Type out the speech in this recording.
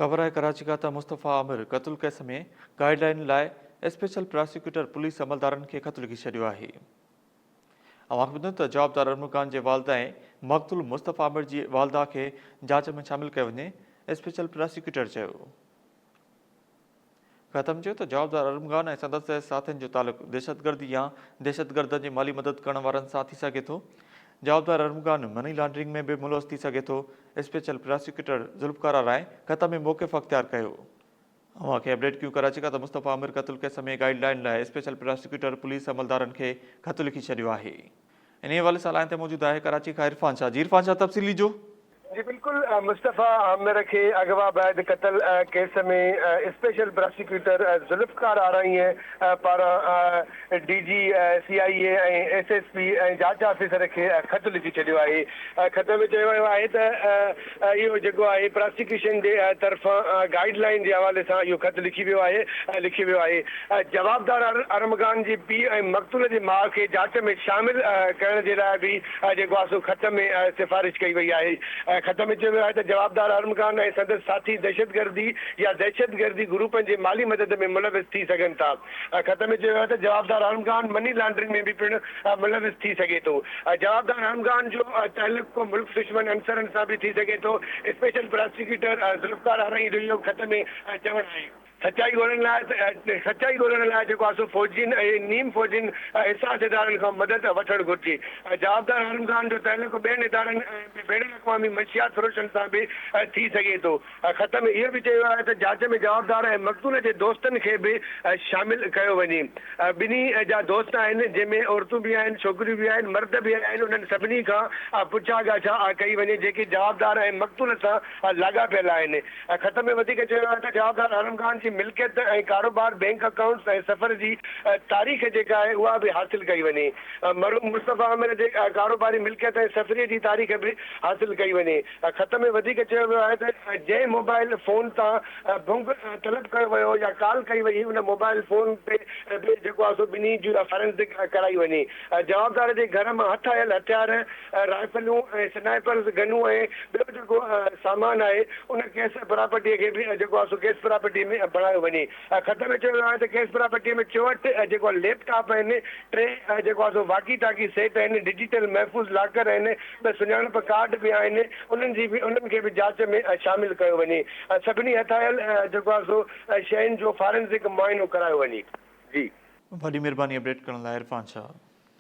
خبر آهي ڪراچي کان ته مصطفيٰ عامر قتل ڪيس ۾ گائيڊ لائين لاء اسپيشل پراسيڪيوٽر پوليس عملدارن کي خط لکي ڇڏيو آهي. اوهان کي ٻڌايون ته جوابدار ارمغان جي والده ۽ مقتول مصطفيٰ عامر جي والده کي جاچ ۾ شامل ڪيو وڃي، اسپيشل پراسيڪيوٽر چيو. خط ۾ چيو ته جوابدار ارمغان ۽ سندس ساٿين جو تعلق دهشتگردي يا دهشتگردن جي مالي مدد ڪرڻ وارن سان ٿي سگهي ٿو. جوابدار ارمغان مني لانڊرنگ ۾ به ملوث ٿي سگهي ٿو. اسپيشل پراسيڪيوٽر ذوالفقار آرائين خط ۾ موقف اختيار ڪيو. اوهان کي اپڊيٽ ڪيون ڪراچي کان ته مصطفيٰ عامر قتل ڪيس ۾ گائيڊ لائين لاء اسپيشل پراسيڪيوٽر پوليس عملدارن کي خط لکي ڇڏيو آهي. انهيء حوالي سان لائين تي موجود آهي ڪراچي کان عرفان شاهه جي عرفان شاهه تفصيل ڏجو. جي بلڪل مصطفيٰ عامر کي اغوا بعد قتل ڪيس ۾ اسپيشل پراسيڪيوٽر ذوالفقار آرائين پاران D G C I A ۽ S S P ۽ جاچ آفيسر کي خط لکي ڇڏيو آهي خط ۾ چيو ويو آهي ته اهو جيڪو آهي پراسيڪيوشن جي طرفان گائيڊ لائين جي حوالي سان اهو خط لکي ويو آهي لکيو ويو آهي جوابدار ارمغان جي پيء ۽ مقتول جي ماء کي جاچ ۾ شامل ڪرڻ جي لاء به جيڪو آهي سو خط ۾ سفارش ڪئي وئي آهي. خط ۾ چيو ويو آهي ته جوابدار ارمغان ۽ سندس ساٿي دهشتگردي يا دهشتگردي گروپن جي مالي مدد ۾ ملوث ٿي سگهن ٿا. خط ۾ چيو ويو آهي ته جوابدار ارمغان مني لانڊرنگ ۾ به پڻ ملوث ٿي سگهي ٿو. جوابدار ارمغان جو تعلق ڪو ملڪ دشمن عنصرن سان به ٿي سگهي ٿو. اسپيشل پراسيڪيوٽر ذوالفقار آرائين جو اهو خط ۾ چوڻ آهي. سچائي ڳولڻ لاء سچائي ڳولڻ لاء جيڪو آهي سو فوجين ۽ نيم فوجين حساس ادارن کان مدد وٺڻ گهرجي. جوابدار ارمغان جو تعلق ٻين ادارن ۽ بين الاقوامي منشيات فروشن سان به ٿي سگهي ٿو. خط ۾ اهو به چيو ويو آهي ته جاچ ۾ جوابدار ۽ مقتول جي دوستن کي به شامل ڪيو وڃي. ٻنهي جا دوست آهن جنهن ۾ عورتون به آهن، ڇوڪريون به آهن، مرد به آهن انهن سڀني کان پڇا ڳاڇا ڪئي وڃي جيڪي جوابدار ۽ مقتول سان لاڳاپيل آهن. خط ۾ وڌيڪ چيو ويو آهي ته جوابدار عالم خان جي ملڪيت ۽ ڪاروبار، بئنڪ اڪائونٽس ۽ سفر جي تاريخ جيڪا آهي اها به حاصل ڪئي وڃي. مرحوم مصطفيٰ عامر جي ڪاروباري ملڪيت ۽ سفري جي تاريخ به حاصل ڪئي وڃي. خط ۾ وڌيڪ چيو ويو آهي ته جنهن موبائل فون تان ڀنگ طلب ڪيو ويو يا ڪال ڪئي وئي ان موبائل فون تي به جيڪو آهي سو ٻنهي جي فارنزڪ ڪرائي وڃي. جوابدار جي گهر مان هٿ آيل هٿيار رائفلون ۽ سنائپرز گنون ۽ ٻيو جيڪو سامان آهي ان ڪيس پراپرٽيء کي به جيڪو آهي سو ڪيس پراپرٽي ۾ بڻايو وڃي. خط ۾ چيو ويو آهي ته ڪيس پراپرٽيء ۾ 64 جيڪو آهي ليپ ٽاپ آهن، ٽي جيڪو آهي سو واڪي ٽاڪي سيٽ آهن، ڊجيٽل محفوظ لاڪر آهن، ٻه سڃاڻپ ڪارڊ به آهن، انهن جي به انهن کي به جاچ ۾ شامل ڪيو وڃي ۽ سڀني هٿ آيل جيڪو آهي سو شين جو فارنزڪ معائنو ڪرايو وڃي. جي. وڏي مھرباني اپڊيٽ ڪرڻ لاء عرفان شاھ.